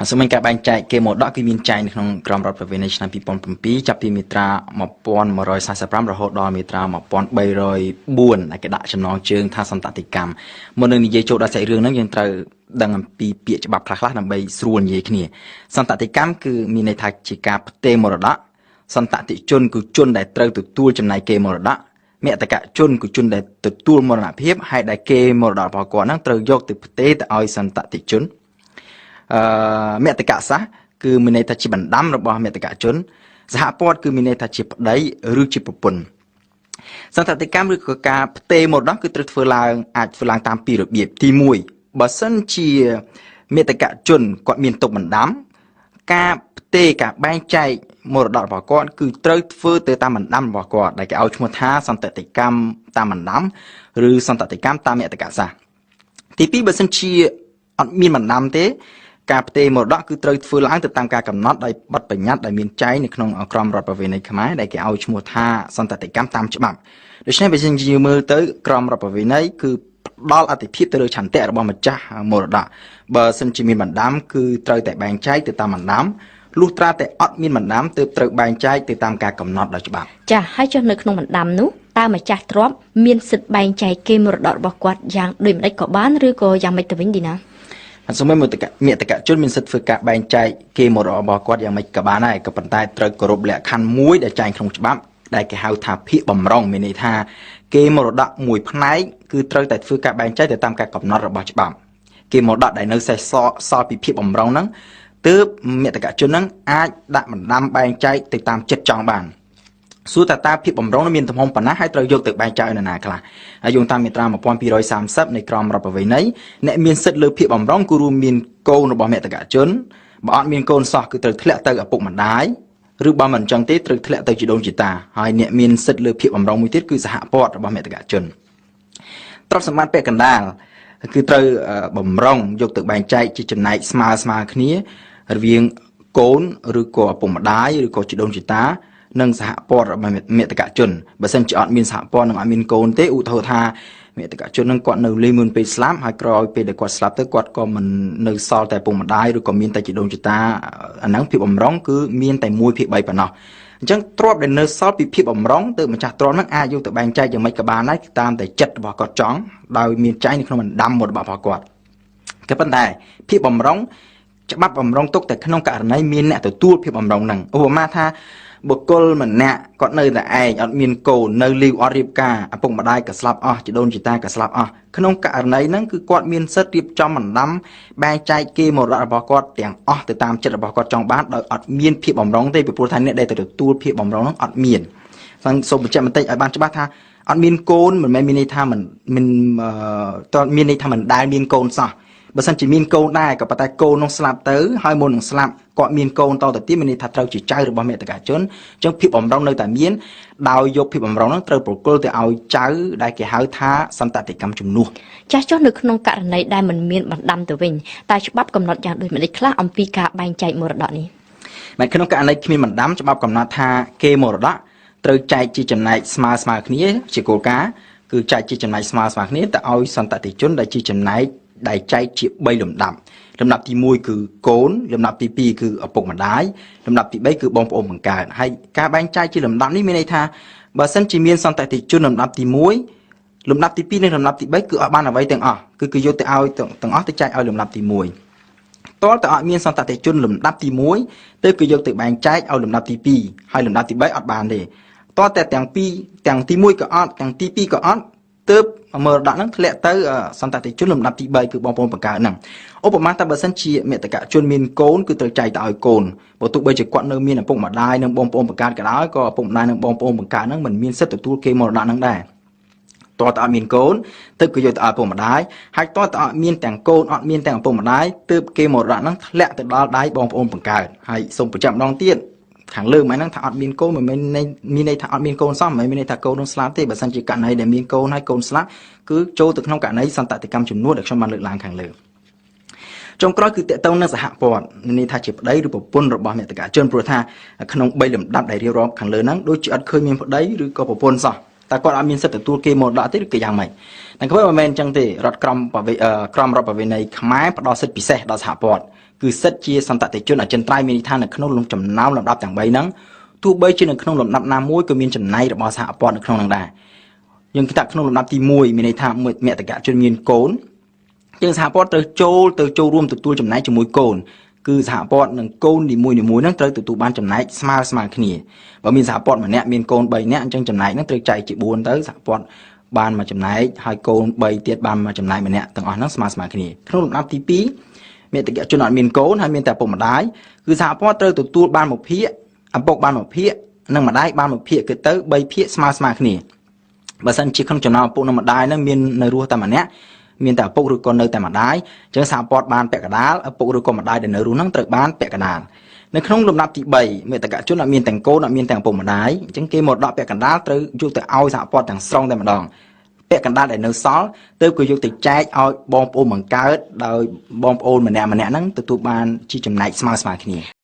សូមការបែងចែកគេមរតកគឺមានចែងនៅក្នុងក្រមរដ្ឋប្រវេណីឆ្នាំ2007ចាប់ពីមាត្រា1145រហូតដល់មាត្រា1304ដែលគេដាក់ចំណងជើងថាសន្តតិកម្មមុននឹងនិយាយចូលដល់សាច់រឿងហ្នឹងយើងត្រូវដឹងអំពីពាក្យច្បាប់ខ្លះៗដើម្បីស្រួលនិយាយគ្នាសន្តតិកម្មគឺមានន័យថាជាការផ្ទេរមរតកសន្តតិជនគឺជនដែលត្រូវទទួលចំណែកគេមរតកមតកជនគឺជនដែលទទួលមរណភាពហើយដែលគេមរតករបស់គាត់ហ្នឹងត្រូវយកទៅផ្ទេរទៅឲ្យសន្តតិជនមតកសាសគឺមានន័យថាជាបណ្ដាំរបស់មតកជនសហព័ន្ធគឺមានន័យថាជាប្តីឬជាប្រពន្ធសន្តតិកម្មឬក៏ការផ្ទេរមរតកគឺត្រូវធ្វើឡើងអាចធ្វើឡើងតាមពីររបៀបទី1បើសិនជាមតកជនគាត់មានទុកបណ្ដាំការផ្ទេរការបែងចែកមរតករបស់គាត់គឺត្រូវធ្វើទៅតាមបណ្ដាំរបស់គាត់ដែលគេឲ្យឈ្មោះថាសន្តតិកម្មតាមបណ្ដាំឬសន្តតិកម្មតាមមតកសាសទី2បើសិនជាអត់មានបណ្ដាំទេការផ្ទេរមរតកគឺត្រូវធ្វើឡើងទៅតាមការកំណត់ដោយបទបញ្ញត្តិដែលមានចែងនៅក្នុងក្រមរដ្ឋប្រវេណីខ្មែរដែលគេឲ្យឈ្មោះថាសន្តតិកម្មតាមច្បាប់ដូច្នេះបើយើងមើលទៅក្រមរដ្ឋប្រវេណីគឺផ្ដល់អតិភិបទៅលើឆន្ទៈរបស់ម្ចាស់មរតកបើសិនជាមានបណ្ដាំគឺត្រូវតែបែងចែកទៅតាមបណ្ដាំលុះត្រាតែអត់មានបណ្ដាំទើបត្រូវបែងចែកទៅតាមការកំណត់ដោយច្បាប់ចាហើយចុះនៅក្នុងបណ្ដាំនោះតើម្ចាស់ទ្រព្យមានសិទ្ធិបែងចែកគេមរតករបស់គាត់យ៉ាងដូចម្តេចក៏បានឬក៏យ៉ាងម៉េចទៅវិញឌីណាសូមឲ្យមតកជនមានសិទ្ធិធ្វើការបែងចែកគេមរតករបស់គាត់យ៉ាងម៉េចក៏បានដែរក៏ប៉ុន្តែត្រូវគោរពលក្ខខណ្ឌមួយដែលចែងក្នុងច្បាប់ដែលគេហៅថាភាគបំរុងមានន័យថាគេមរតកមួយផ្នែកគឺត្រូវតែធ្វើការបែងចែកទៅតាមការកំណត់របស់ច្បាប់គេមរតកដែលនៅសេសសល់ពីភាគបំរុងហ្នឹងទើបមតកជនហ្នឹងអាចដាក់បណ្ដាំបែងចែកទៅតាមចិត្តចង់បានសួរតើភាពបំរុងមានទំហំប៉ុណ្ណាហើយត្រូវយកទៅបែងចែកឲ្យនរណាខ្លះហើយយោងតាមមាត្រា1230នៃក្រមរដ្ឋប្រវេណីអ្នកមានសិទ្ធិលើភាពបំរុងគឺរួមមានកូនរបស់មតកជនបើអត់មានកូនសោះគឺត្រូវធ្លាក់ទៅឪពុកម្ដាយឬបើមិនអញ្ចឹងទេត្រូវធ្លាក់ទៅជីដូនជីតាហើយអ្នកមានសិទ្ធិលើភាពបំរុងមួយទៀតគឺសហព័ន្ធរបស់មតកជនទ្រព្យសម្បត្តិពាក់កណ្ដាលគឺត្រូវបំរុងយកទៅបែងចែកជាចំណែកស្មើគ្នារវាងកូនឬក៏ឪពុកម្ដាយឬក៏ជីដូនជីតានិងសហព័ន្ធរបស់មតកជនបើសិនជាអត់មានសហព័ន្ធនិងអត់មានកូនទេឧទាហរណ៍ថាមតកជននឹងគាត់នៅលេងមុនពេលស្លាប់ហើយក្រោយពេលដែលគាត់ស្លាប់ទៅគាត់ក៏មិននៅសល់តែពុកម្ដាយឬក៏មានតែជីដូនជីតាអាហ្នឹងភាពបំរុងគឺមានតែ1/3ប៉ុណ្ណោះអញ្ចឹងទ្រព្យដែលនៅសល់ពីភាពបំរុងទៅម្ចាស់ទ្រព្យហ្នឹងអាចយកទៅបែងចែកយ៉ាងម៉េចក៏បានដែរតាមតែចិត្តរបស់គាត់ចង់ដោយមានចែងនៅក្នុងបណ្ដាំមរតករបស់គាត់ក៏ប៉ុន្តែភាពបំរុងច្បាប់បំរុងទុកតែក្នុងករណីមានអ្នកទទួលភាពបំរុងហ្នឹងឧបមាថាបុគ្គលម្នាក់គាត់នៅតែឯងអត់មានកូននៅលីវអត់រៀបការឪពុកម្ដាយក៏ស្លាប់អស់ជីដូនជីតាក៏ស្លាប់អស់ក្នុងករណីហ្នឹងគឺគាត់មានសិទ្ធិរៀបចំបណ្ដាំបែងចែកគេមរតករបស់គាត់ទាំងអស់ទៅតាមចិត្តរបស់គាត់ចង់បានដោយអត់មានភាពបំរុងទេពីព្រោះថាអ្នកដែលទៅទទួលភាពបំរុងហ្នឹងអត់មានសូមបញ្ជាក់បន្តិចឲ្យបានច្បាស់ថាអត់មានកូនមិនមែនមានន័យថាមិនមិនតើមានន័យថាមិនដែលមានកូនសោះបើសិនជាមានកូនដែរក៏ប៉ុន្តែកូននោះស្លាប់ទៅហើយមុននឹងស្លាប់គាត់មានកូនតទៅទៀតមានន័យថាត្រូវជាចៅរបស់មតកជនអញ្ចឹងភាពបំរុងនៅតែមានដោយយកភាពបំរុងហ្នឹងត្រូវប្រគល់ទៅឲ្យចៅដែលគេហៅថាសន្តតិកម្មជំនួសចាស់ចុះនៅក្នុងករណីដែលមិនមានបណ្ដាំទៅវិញតើច្បាប់កំណត់យ៉ាងដូចម្តេចខ្លះអំពីការបែងចែកមរតកនេះបាទក្នុងករណីគ្មានបណ្ដាំច្បាប់កំណត់ថាគេមរតកត្រូវចែកជាចំណែកស្មើគ្នាជាគោលការណ៍គឺចែកជាចំណែកស្មើគ្នាទៅឲ្យសន្តតិជនដែលជាចំណែកដែលចែកជា3លំដាប់លំដាប់ទី1គឺកូនលំដាប់ទី2គឺឪពុកម្ដាយលំដាប់ទី3គឺបងប្អូនបង្កើតហើយការបែងចែកជាលំដាប់នេះមានន័យថាបើសិនជាមានសន្តតិជនលំដាប់ទី1លំដាប់ទី2និងលំដាប់ទី3គឺអត់បានអ្វីទាំងអស់គឺគេយកទៅឲ្យទាំងអស់ទៅចែកឲ្យលំដាប់ទី1តើតើអត់មានសន្តតិជនលំដាប់ទី1ទើបគេយកទៅបែងចែកឲ្យលំដាប់ទី2ហើយលំដាប់ទី3អត់បានទេតើតែទាំងពីរទាំងទី1ក៏អត់ទាំងទី2ក៏អត់ទើបមរតកហ្នឹងធ្លាក់ទៅសន្តតិជនលំដាប់ទី3គឺបងប្អូនបង្កើតហ្នឹងឧបមាថាបើសិនជាមតកជនមានកូនគឺត្រូវចែកទៅឲ្យកូនបើទោះបីជាគាត់នៅមានឪពុកម្ដាយនិងបងប្អូនបង្កើតក៏ដោយក៏ឪពុកម្ដាយនិងបងប្អូនបង្កើតហ្នឹងមិនមានសិទ្ធិទទួលគេមរតកហ្នឹងដែរតើតើអត់មានកូនទើបគេយកទៅឲ្យឪពុកម្ដាយហើយតើតើអត់មានទាំងកូនអត់មានទាំងឪពុកម្ដាយទើបគេមរតកហ្នឹងធ្លាក់ទៅដល់ដៃបងប្អូនបង្កើតហើយសូមបញ្ជាក់ម្ដងទៀតខាងលើមិនហ្នឹងថាអត់មានកូនមិនមែនមានន័យថាអត់មានកូនសោះមិនមែនមានន័យថាកូននឹងស្លាប់ទេបើសិនជាករណីដែលមានកូនហើយកូនស្លាប់គឺចូលទៅក្នុងករណីសន្តតិកម្មជំនួសដែលខ្ញុំបានលើកឡើងខាងលើចុងក្រោយគឺតកតងនឹងសហព័ន្ធមានន័យថាជាប្តីឬប្រពន្ធរបស់មតកជនព្រោះថាក្នុង3លំដាប់ដែលរៀបរាប់ខាងលើហ្នឹងដូចជាអត់ឃើញមានប្តីឬក៏ប្រពន្ធសោះ តែគាត់អត់មានសិទ្ធិទទួលគេមរតកទេឬគេយ៉ាងម៉េចតែក៏មិនមែនអញ្ចឹងទេរដ្ឋក្រមក្រមរដ្ឋប្រវេណីខ្មែរផ្ដល់សិទ្ធិពិសេសដល់សហព័ន្ធ គឺសិទ្ធិជាសន្តតិជនអចិន្ត្រៃយ៍មានន័យថានៅក្នុងចំណោមលំដាប់ទាំង3ហ្នឹងទោះបីជានៅក្នុងលំដាប់ណាមួយក៏មានចំណែករបស់សហព័ន្ធនៅក្នុងហ្នឹងដែរយើងគិតថាក្នុងលំដាប់ទី1មានន័យថាមតិកជនមានកូនជាងសហព័ន្ធត្រូវចូលទៅចូលរួមទទួលចំណែកជាមួយកូនគឺសហព័ន្ធនិងកូននីមួយៗហ្នឹងត្រូវទទួលបានចំណែកស្មើស្មើគ្នាបើមានសហព័ន្ធម្នាក់មានកូន3នាក់អញ្ចឹងចំណែកហ្នឹងត្រូវចែកជា4ទៅសហព័ន្ធបានមួយចំណែកហើយកូន3ទៀតបានមួយចំណែកម្នាក់ទាំងអស់ហ្នឹងស្មើស្មើគ្នាក្នុងលំដាប់ទី2មេតិកជនអត់មានកូនហើយមានតែឪពុកម្ដាយគឺសហព័ន្ធត្រូវទទួលបានមួយភាគឪពុកបានមួយភាគនិងម្ដាយបានមួយភាគគឺទៅ3ភាគស្មើស្មើគ្នាបើសិនជាក្នុងចំណោមឪពុកនិងម្ដាយហ្នឹងមាននៅរស់តែម្នាក់មានតែឪពុកឬក៏នៅតែម្ដាយអញ្ចឹងសហព័ន្ធបានពាក់កណ្ដាលឪពុកឬក៏ម្ដាយដែលនៅរស់ហ្នឹងត្រូវបានពាក់កណ្ដាលនៅក្នុងលំដាប់ទី3មេតកជនអត់មានទាំងកូនអត់មានទាំងឪពុកម្ដាយអញ្ចឹងគេមកដកពាក់កណ្ដាលត្រូវយកទៅឲ្យសហព័ន្ធទាំងស្រុងតែម្ដងពាក់កណ្ដាលដែលនៅសល់ទើបក៏យកទៅចែកឲ្យបងប្អូនបង្កើតដោយបងប្អូនម្នាក់ម្នាក់ហ្នឹងទទួលបានជាចំណែកស្មើស្មើគ្នា។